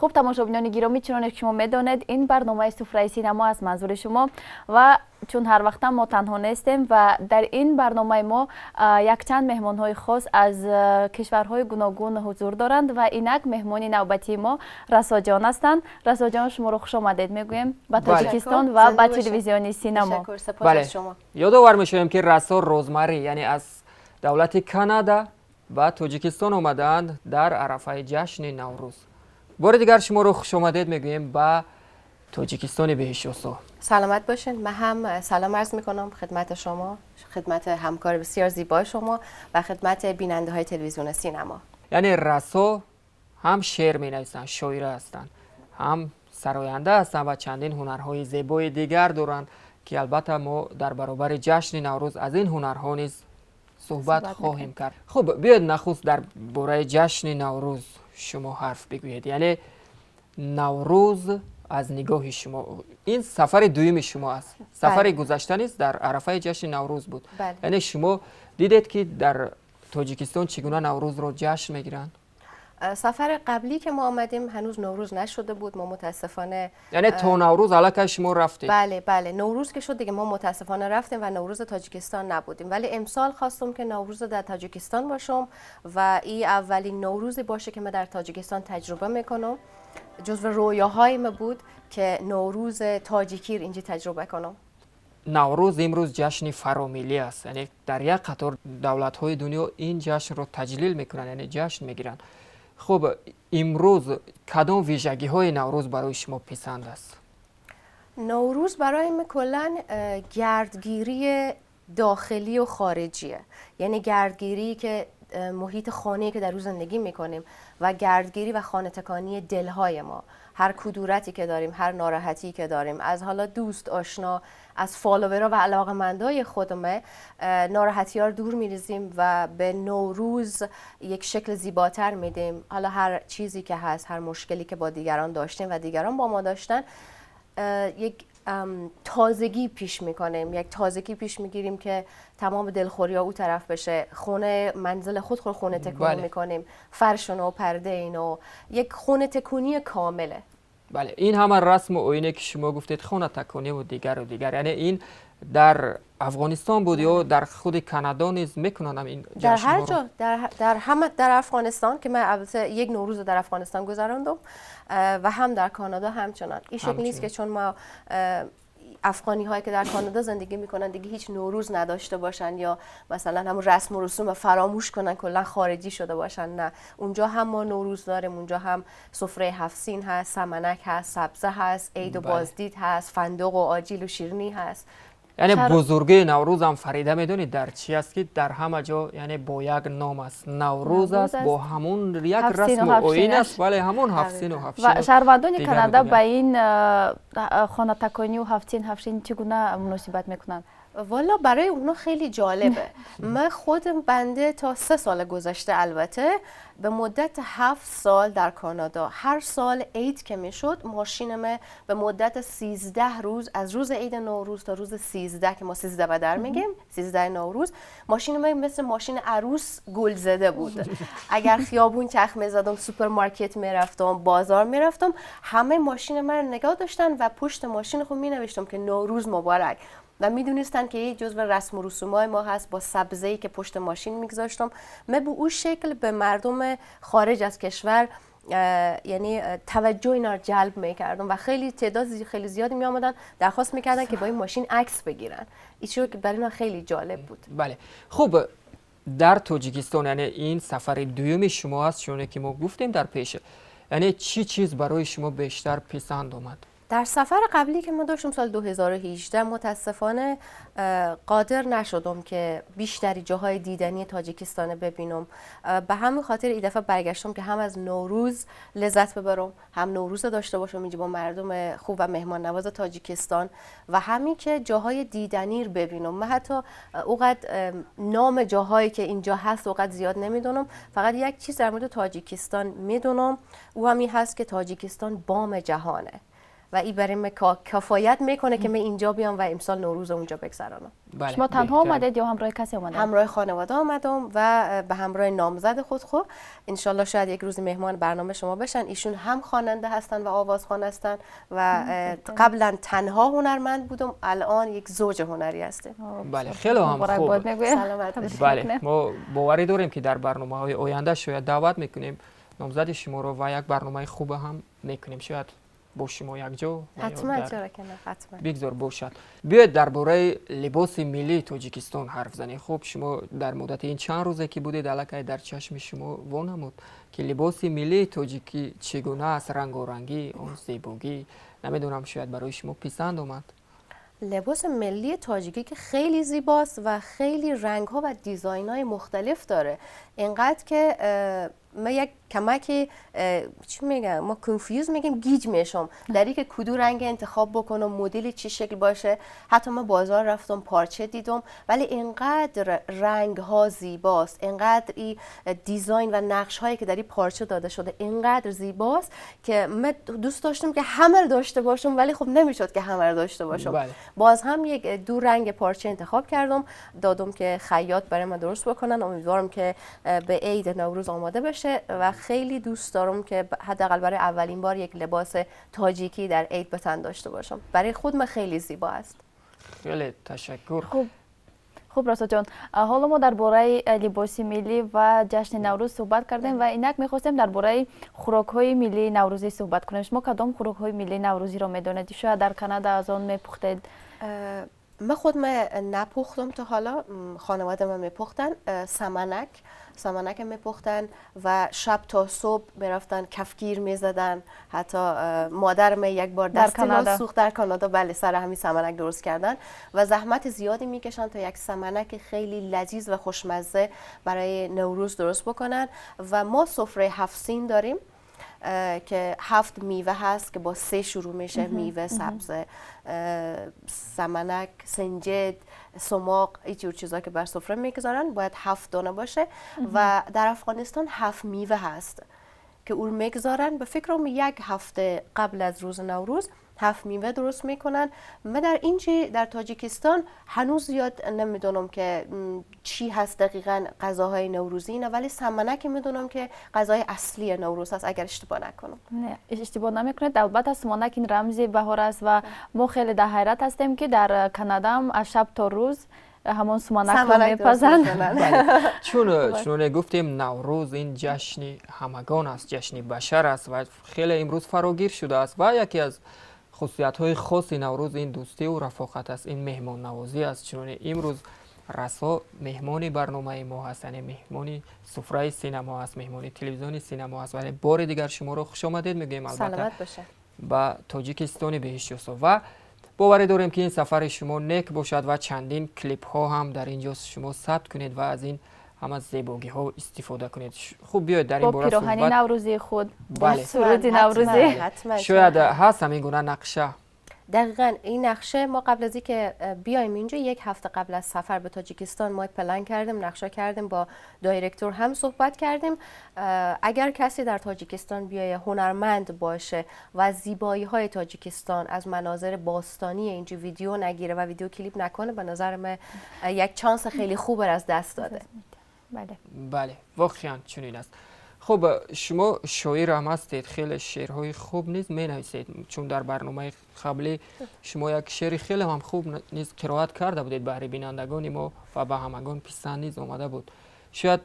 Хуб, тамошобинони гиромӣ, чуноне ки шумо медонед, ин барномаи Суфраи синамо аст манзури шумо ва чун ҳар вақта мо танҳо нестем ва дар ин барномаи мо якчанд меҳмонҳои хос аз кишварҳои гуногун ҳузур доранд ва инак меҳмони навбатии мо Расоҷон ҳастанд. Расоҷон, шуморо хушомадед мегӯем ба Тоҷикистон ва ба телевизиони Синамо. Бале, ёдовар мешавем, ки Расо Розмарӣ, яъне аз давлати Канада ба Тоҷикистон омадаанд дар арафаи ҷашни Наврӯз. Бори дигар шуморо хушомадед мегӯем ба Тоҷикистони беҳишосо. Саломат бошین. من هم سلام عرض میکنم خدمت شما، خدمت همکار بسیار زیبای شما و خدمت بیننده های تلویزیون سینما. Яъне Расо ҳам шеър менависанд, шоира ҳастанд, ҳам сароянда ҳастанд ва чандин ҳунарҳои зебои дигар доранд, ки албатта мо дар баробари ҷашни Наврӯз аз ин ҳунарҳо низ суҳбат хоҳем кард. Хуб, биёед, нахуст дар бораи ҷашни Наврӯз шумо ҳарф бигӯед. Яъне Наврӯз аз нигоҳи шумо, ин сафари дуюми шумо аст, сафари гузашта низ дар арафаи ҷашни Наврӯз буд. Яъне шумо дидед, ки дар Тоҷикистон чӣ гуна Наврӯзро ҷашн мегиранд? سفر قبلی که ما آمدیم هنوز نوروز نشده بود. ما متاسفانه Яъне то Наврӯз аллакай шумо рафтед. بله، نوروز که شد دیگه ما متاسفانه رفتیم و نوروز تاجیکستان نبودیم، ولی امسال خواستم که نوروز در تاجیکستان باشم و این اولین نوروزی باشه که من در تاجیکستان تجربه میکنم. جزو رویاهای ما بود که نوروز تاجیکی رو اینجا تجربه کنم. Наврӯз имрӯз ҷашни фаромиллӣ аст, яъне дар як қатор давлатҳои дунё ин ҷашнро таҷлил мекунанд, яъне ҷашн мегиранд. Хуб, имрӯз кадом вижагиҳои Наврӯз барои шумо писанд аст? نوروز برای من کلا گردگیری داخلی و خارجیه، یعنی گردگیری که محیط خانه که در او زندگی میکنیم و گردگیری و خانه تکانی دلهای ما. هر کدورتی که داریم، هر ناراحتی که داریم، از حالا دوست، آشنا، از follower ها و علاقمندای خودمه، ناراحتی ها رو دور میریزیم و به نوروز یک شکل زیباتر میدیم. حالا هر چیزی که هست، هر مشکلی که با دیگران داشتیم و دیگران با ما داشتن، یک تازگی پیش میکنیم، یک تازگی پیش میگیریم که تمام دلخوری ها او طرف بشه. خونه، منزل خود خود خونه تکونی میکنیم، فرش و پرده اینو، یک خونه تکونی کامله. Бале, ин ҳама расму оине, ки шумо гуфтед, хонатакониву дигару дигар, яъне ин дар Афғонистон буд ё дар худи Канадо низ мекунанд ин? در هر جا، در همه، در افغانستان که من البته یک نوروز در افغانستان گذراندم و هم در کانادا همچنان. این شکل نیست که چون ما افغانی هایی که در کانادا زندگی میکنن دیگه هیچ نوروز نداشته باشن یا مثلا همون رسم و رسوم فراموش کنن، کلا خارجی شده باشن. نه، اونجا هم ما نوروز داریم. اونجا هم سفره هفت سین هست، سمنک هست، سبزه هست، عید و بازدید هست، فندق و آجیل و شیرینی هست. Яъне бузургии Наврӯзам, Фарида, медонед, дар чи аст, ки дар ҳама ҷо, яъне бо як ном аст, Наврӯз аст, бо ҳамун як расму оин аст, вале ҳамон ҳафтсину ҳафтшин. Ва шаҳрвандони Канада ба ин хонатаконию ҳафтсин ҳафтшин чӣ гуна муносибат мекунанд? والا برای اونا خیلی جالبه. من خودم بنده تا 3 سال گذشته، البته به مدت 7 سال در کانادا، هر سال عید که میشد ماشین به مدت 13 روز، از روز عید نوروز تا روز 13 که ما 13 بدر میگیم، 13 نوروز، ماشین من مثل ماشین عروس گل زده بود. اگر خیابون چرخ میزدم، سوپرمارکت میرفتم، بازار میرفتم، همه ماشین من رو نگاه داشتن و پشت ماشین خود می نوشتم که نوروز مبارک و میدونستن که یه جزو رسم و رسومای ما هست، با سبزه‌ای که پشت ماشین میگذاشتم. من به او شکل به مردم خارج از کشور یعنی توجه اینا رو جلب میکردم و خیلی تعداد خیلی زیادی می آمدن درخواست میکردن که با این ماشین عکس بگیرن. این که برای اینا خیلی جالب بود. Бале, хуб, дар Тоҷикистон, яъне ин сафари дуюми шумо аст, чуне ки мо гуфтем дар пеш, яъне чӣ чиз барои шумо бештар писанд омад? در سفر قبلی که ما داشتیم سال 2018، متاسفانه قادر نشدم که بیشتری جاهای دیدنی تاجیکستان ببینم. به همین خاطر این دفعه برگشتم که هم از نوروز لذت ببرم، هم نوروز داشته باشم اینجا با مردم خوب و مهمان نواز تاجیکستان و همین که جاهای دیدنی رو ببینم. من حتی اوقدر نام جاهایی که اینجا هست اوقدر زیاد نمیدونم. فقط یک چیز در مورد تاجیکستان میدونم، او همین هست که تاجیکستان بام جهانه. و این برای من کفایت میکنه که من اینجا بیام و امسال نوروز اونجا بگذرانم. بله. شما تنها آمدید یا همراه کسی آمدید؟ همراه خانواده آمدم و به همراه نامزد خود. خب انشالله شاید یک روز مهمان برنامه شما بشن. ایشون هم خواننده هستن و آوازخوان هستن و قبلا تنها هنرمند بودم، الان یک زوج هنری هستیم. بله، خیلی هم خوب. سلامت. بله، ما باوری داریم که در برنامه های آینده شاید دعوت میکنیم نامزد شما رو و یک برنامه خوب هم میکنیم، شاید با شما якҷо. حتما، چرا که نه، حتما. بگذار باشد. بیاید درباره لباس ملی تاجیکستان حرف زنیم. خب شما در مدت این چند روزه که بودید الکی در چشم شما وانمود که لباس ملی تاجیکی چگونه است، رنگ و رنگی اون، زیبایی، نمیدونم شاید برای شما پسند آمد. لباس ملی تاجیکی که خیلی زیباست و خیلی رنگ ها و design های مختلف داره، اینقدر که ما یک کمکی، چی میگم، ما confuse میگیم، گیج میشم در اینکه کدو رنگ انتخاب بکنم، مدل چی شکل باشه. حتی ما بازار رفتم، پارچه دیدم، ولی اینقدر رنگ ها زیباست، اینقدر این design و نقش هایی که در این پارچه داده شده اینقدر زیباست که من دوست داشتم که همه رو داشته باشم، ولی خب نمیشد که همه رو داشته باشم. باز هم یک دو رنگ پارچه انتخاب کردم، دادم که خیاط برای من درست بکنن. امیدوارم که به عید نوروز آماده بشه و خیلی دوست دارم که حداقل برای اولین بار یک لباس تاجیکی در عید به تن داشته باشم. برای خود من خیلی زیبا است. خیلی تشکر. خوب خوب، رسا جان، حالا ما درباره لباس ملی و جشن نوروز صحبت کردیم و اینک میخواستیم درباره خوراک های ملی نوروزی صحبت کنیم. شما کدام خوراک های ملی نوروزی را میدونید؟ شاید در کانادا از آن میپختید. من خود من نپختم تا حالا، خانواده من میپختن. سمنک، سمنک میپختن و شب تا صبح میرفتن کفگیر میزدن. حتی مادر من یک بار دست ما سوخت در کانادا. بله، سر همین سمنک درست کردن و زحمت زیادی میکشن تا یک سمنک خیلی لذیذ و خوشمزه برای نوروز درست بکنن. و ما سفره هفت سین داریم که هفت میوه هست که با سه شروع میشه، میوه، سبز، سمنک، سنجد، سماق، اینجور چیزا که بر سفره میگذارن، باید هفت دانه باشه. و در افغانستان هفت میوه هست که او میگذارن. به فکرم یک هفته قبل از روز نوروز هفت میوه درست میکنن. من در اینجا در تاجیکستان هنوز زیاد نمیدونم که چی هست دقیقا غذاهای نوروزی نه، ولی سمنک میدونم که غذای اصلی نوروز هست، اگر اشتباه نکنم. نه، اشتباه نمیکنید. البته سمنک این رمزی بهار است و ما خیلی در حیرت هستیم که در کانادا هم از شب تا روز همان سمنک رو میپزند. بله. چون گفتیم نوروز این جشن همگان است، جشن بشر است و خیلی امروز فراگیر شده است و یکی از خصوصیت های خاص نوروز این دوستی و رفاقت است، این مهمان نوازی است. چون امروز رسا مهمان برنامه ما هست، یعنی مهمان سفره سینما است، مهمان تلویزیون سینما است. ولی بار دیگر شما رو خوش آمدید میگیم البته به تاجیکستان بهشت و باوری داریم که این سفر شما نیک باشد و چندین کلیپ ها هم در اینجا ثبت شما کنید و از این هم از زیبایی ها استفاده کنید. خوب، بیاید در این باره صحبت نوروزی خود. بله، سرود نوروزی. شاید هست همین گونه نقشه. دقیقا، این نقشه ما قبل از اینکه بیایم اینجا، یک هفته قبل از سفر به تاجیکستان، ما پلن کردیم، نقشه کردیم، با director هم صحبت کردیم. اگر کسی در تاجیکستان بیایه، هنرمند باشه و زیبایی های تاجیکستان از مناظر باستانی اینجا ویدیو نگیره و ویدیو کلیپ نکنه، به نظر من یک چانس خیلی خوب از دست داده. بله. بله، واقعا چنین است. خب شما شاعر هم هستید، خیلی شعرهای خوب نیز می نویسید، چون در برنامه قبلی شما یک شعر خیلی هم خوب نیز قرائت کرده بودید برای بینندگان ما و به همگان پسند نیز آمده بود. شاید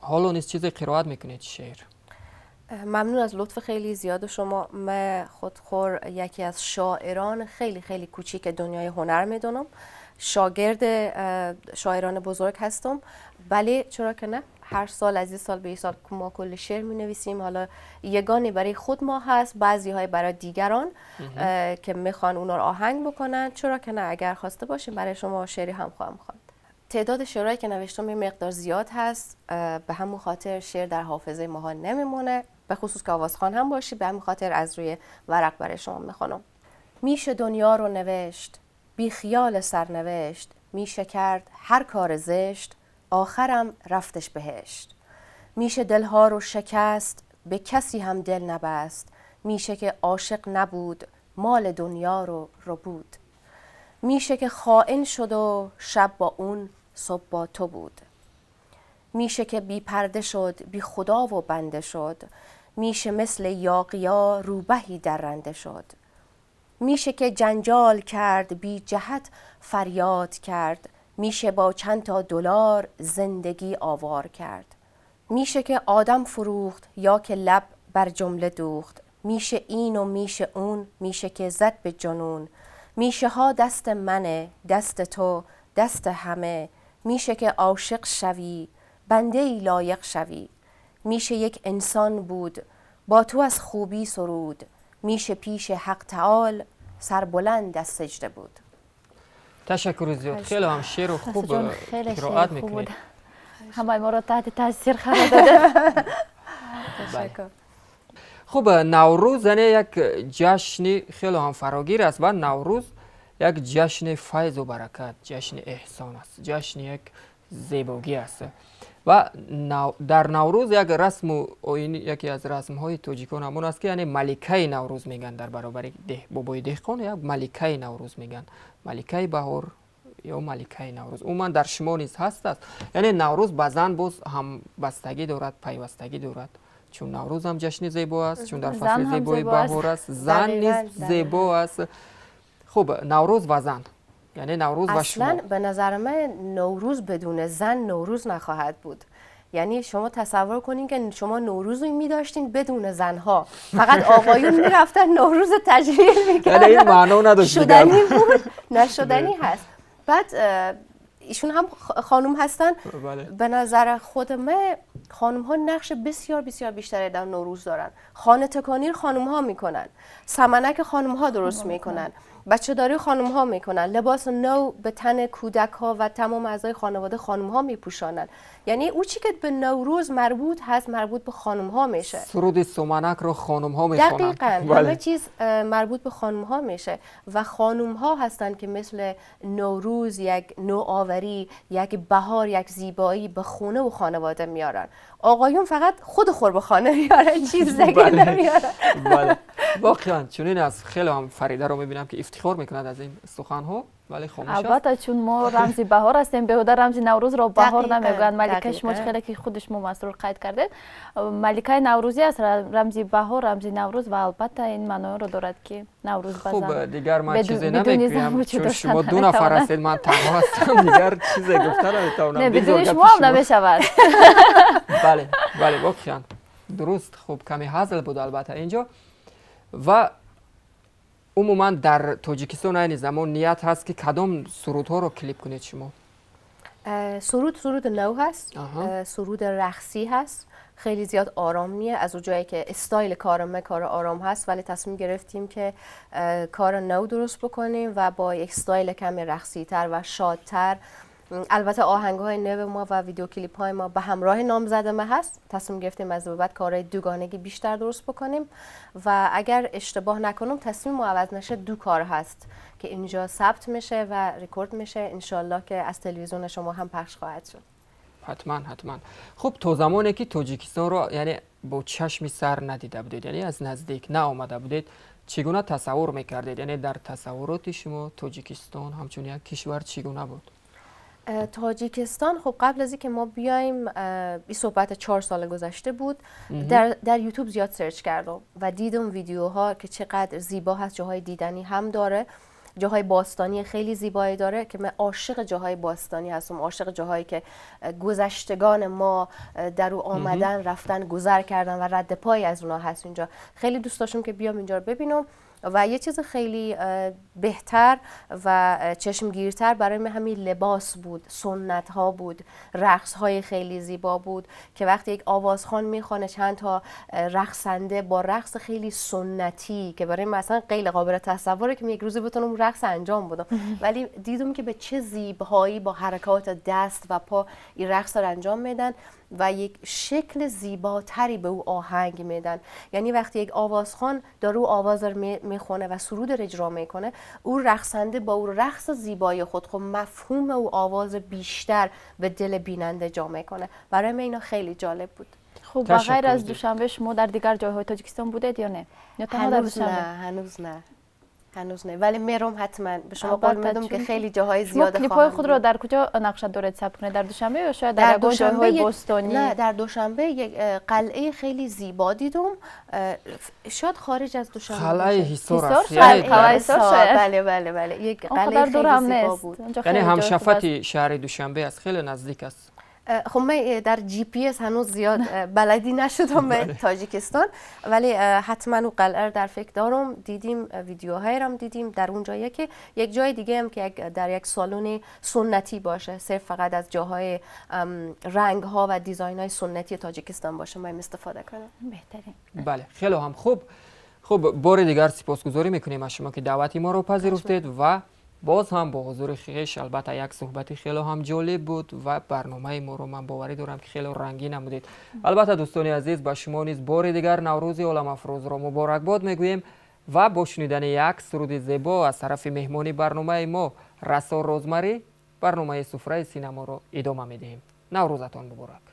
حالا نیز چیزی قرائت میکنید، شعر؟ ممنون از لطف خیلی زیاد شما. من خودخور یکی از شاعران خیلی خیلی کوچیک دنیای هنر میدونم، شاگرد شاعران بزرگ هستم. بله، چرا که نه. هر سال از این سال به این سال ما کل شعر می نویسیم. حالا یگانی برای خود ما هست، بعضی های برای دیگران که میخوان اونا رو آهنگ بکنن. چرا که نه، اگر خواسته باشیم برای شما شعری هم خواهم خواند. تعداد شعرهایی که نوشتم یه مقدار زیاد هست، به همون خاطر شعر در حافظه ماها نمیمونه، به خصوص که آوازخوان هم باشی. به همون خاطر از روی ورق برای شما میخوانم. میشه دنیا رو نوشت بی خیال سرنوشت، میشه کرد هر کار زشت، آخرم رفتش بهشت. میشه دلها رو شکست، به کسی هم دل نبست، میشه که عاشق نبود، مال دنیا رو ربود. میشه که خائن شد و شب با اون صبح با تو بود. میشه که بی پرده شد، بی خدا و بنده شد. میشه مثل یاغیا روبهی درنده شد. میشه که جنجال کرد، بی جهت فریاد کرد. میشه با چند تا دلار زندگی آوار کرد. میشه که آدم فروخت یا که لب بر جمله دوخت. میشه این و میشه اون، میشه که زد به جنون. میشه ها دست منه، دست تو، دست همه. میشه که عاشق شوی، بنده ای لایق شوی. میشه یک انسان بود، با تو از خوبی سرود. میشه پیش حق تعال، سربلند از سجده بود. تشکر زیاد. خیلی هم شعر خوب قرائت میکنید. همه ما رو تحت تاثیر قرار داده. تشکر. خب نوروز یعنی یک جشن خیلی هم فراگیر است و نوروز یک جشن فیض و برکت، جشن احسان است، جشن یک زیبایی است. و در نوروز یک رسم و آیین، یکی از رسم های تاجیکان همون است که یعنی ملکه نوروز میگن. در برابر بابای دهقان یک ملکه نوروز میگن، ملکه بهار یا ملکه نوروز. عموما در شما نیز هست است. یعنی نوروز به زن باز هم بستگی دارد، پیوستگی دارد. چون نوروز هم جشن زیبا است، چون در فصل زیبای بهار است، زن نیز زیبا است. خب نوروز و زن، یعنی نوروز و شما. اصلا به نظر من نوروز بدون زن نوروز نخواهد بود. یعنی شما تصور کنین که شما نوروز رو می‌داشتین بدون زنها، فقط آقایون می‌رفتن نوروز تجلیل می‌کردن. یعنی این معنا نداشت، شدنی بود، نشدنی هست. بعد ایشون هم خانم هستن. بله. به نظر خود من خانم ها نقش بسیار بسیار بیشتری در نوروز دارن. خانه تکانی خانم ها میکنن، سمنک خانم ها درست میکنن، بچه داری خانم ها میکنن، لباس نو به تن کودک ها و تمام اعضای خانواده خانم ها میپوشانن. یعنی او چی که به نوروز مربوط هست مربوط به خانم ها میشه. سرود سمنک رو خانم ها میخوانن. دقیقاً. بله. همه چیز مربوط به خانم ها میشه و خانم ها هستن که مثل نوروز یک نوآوری، یک بهار، یک زیبایی به خونه و خانواده میارن. آقایون فقط خود خور به خانه میارن، چیز دیگه نمیارن. بله. واقعا چنین از خیلی هم فریده رو میبینم که افتخار میکند از این سخن ها، ولی خاموش است. البته چون ما رمز بهار هستیم، بهوده رمز نوروز را بهار نمیگویند. ملکه شما خیلی که خودش ما مسرور قید کرده، ملکه نوروزی است، رمز بهار، رمز نوروز و البته این معنا رو دارد که نوروز بزن. خب دیگر من چیزی نمیگویم چون شما دو نفر هستید، من تنها هستم، دیگر چیزی گفتن نمیتوانم. نه بدون شما هم نمیشود. بله بله واقعا درست. خب کمی هزل بود البته اینجا. و عموما در تاجیکستان این زمان نیت هست که کدام سرودها رو کلیپ کنید شما؟ سرود نو هست، سرود رقصی هست، خیلی زیاد آرام نیه. از اون جایی که استایل کار ما کار آرام هست، ولی تصمیم گرفتیم که کار نو درست بکنیم و با یک استایل کمی رقصی تر و شادتر. البته آهنگ های نو ما و ویدیو کلیپ های ما به همراه نامزد ما هست. تصمیم گرفتیم از بعد کارهای دوگانگی بیشتر درست بکنیم و اگر اشتباه نکنم تصمیم ما عوض نشه دو کار هست که اینجا ثبت میشه و ریکورد میشه، انشالله که از تلویزیون شما هم پخش خواهد شد. حتما حتما. خب تا زمانی که تاجیکستان رو یعنی با چشم سر ندیده بودید، یعنی از نزدیک نآمده بودید، چگونه تصور میکردید؟ یعنی در تصورات شما تاجیکستان همچون یک کشور چگونه بود؟ تاجیکستان خب قبل از اینکه ما بیایم، این صحبت 4 سال گذشته بود، در یوتیوب زیاد search کردم و دیدم ویدیوها که چقدر زیبا هست، جاهای دیدنی هم داره، جاهای باستانی خیلی زیبایی داره که من عاشق جاهای باستانی هستم، عاشق جاهایی که گذشتگان ما در او آمدن، رفتن، گذر کردن و رد پای از اونا هست اینجا. خیلی دوست داشتم که بیام اینجا رو ببینم و یه چیز خیلی بهتر و چشمگیرتر برای من همین لباس بود، سنت ها بود، رقص های خیلی زیبا بود که وقتی یک آوازخوان میخوانه چند تا رقصنده با رقص خیلی سنتی که برای من اصلا غیر قابل تصوره که من یک روزی بتونم رقص انجام بدم، ولی دیدم که به چه زیبایی با حرکات دست و پا این رقص رو انجام میدن و یک شکل زیباتری به او آهنگ میدن. یعنی وقتی یک آوازخوان داره او آواز رو میخونه و سرود رو اجرا میکنه، او رقصنده با او رقص زیبای خود خب مفهوم او آواز بیشتر به دل بیننده جا میکنه. برای من اینا خیلی جالب بود. خب غیر از دوشنبه شما در دیگر جاهای تاجیکستان بودید یا نه؟ یا تنها در دوشنبه؟ نه هنوز نه. هنوز نه، ولی میرم حتما. به شما قول میدم که خیلی جاهای زیاد خواهم. کلیپ های خود را در کجا نقشه دارید ثبت کنید؟ در دوشنبه یا شاید در جاهای باستانی؟ نه، در دوشنبه یک قلعه خیلی زیبا دیدم، شاید خارج از دوشنبه. قلعه حصار است. بله بله بله، یک قلعه خیلی زیبا بود. یعنی همشفت شهر دوشنبه است، خیلی نزدیک است. خب من در جی پی اس هنوز زیاد بلدی نشدم به تاجیکستان، ولی حتما او قلعه در فکر دارم. دیدیم، ویدیوهای هم دیدیم در اونجا. که یک جای دیگه هم که در یک سالن سنتی باشه، صرف فقط از جاهای رنگ ها و design های سنتی تاجیکستان باشه، ما استفاده کنم. بهترین. بله، خیلی هم خوب. خب، بار دیگر سپاسگزاری میکنیم از شما که دعوت ما رو پذیرفتید و باز هم با حضور خویش البته یک صحبت خیلی هم جالب بود و برنامه ما رو من باوری دارم که خیلی رنگین نمودید. البته دوستان عزیز، با شما نیز بار دیگر نوروز عالم افروز را مبارک باد میگوییم و با شنیدن یک سرود زیبا از طرف مهمانی برنامه ما رسا روزمری، برنامه سفره سینما را ادامه میدهیم. نوروزتان مبارک.